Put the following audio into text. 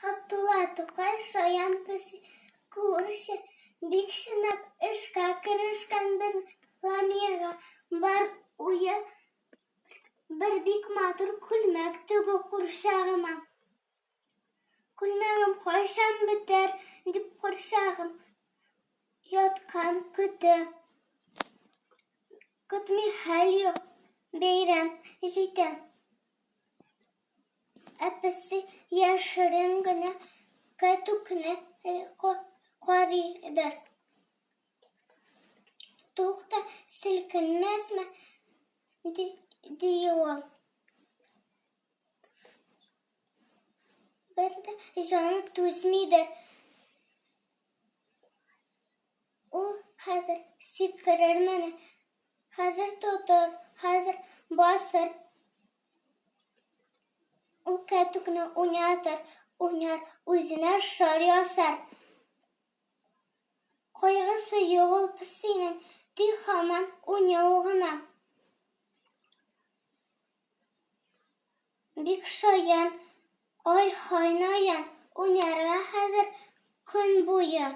Габдулла Тукай шаян песи күрше, бик чынлап эшкә керешкән без Ламияга бар уе бер бик матур күлмәк тегү курчагыма. Күлмәгем кайчан бетәр, дип курчагым яткан көтә. Көтми хәл юк, бәйрәм җитә. Ә песи яшерен генә кәтүкне карыйдыр. Тукта, селкенмәсме, ди ул. Бер дә җаны түзмидер. Ул хәзер сикерер менә, хәзер тотыр, хәзер басыр. Ул кәтүкне уйнатыр, уйнар, үзенә шар ясар. Кайгысы юк ул песинең, тик һаман уйнау гына. Бик шаян, ай-һай наян, уйнарга хәзер көн буе.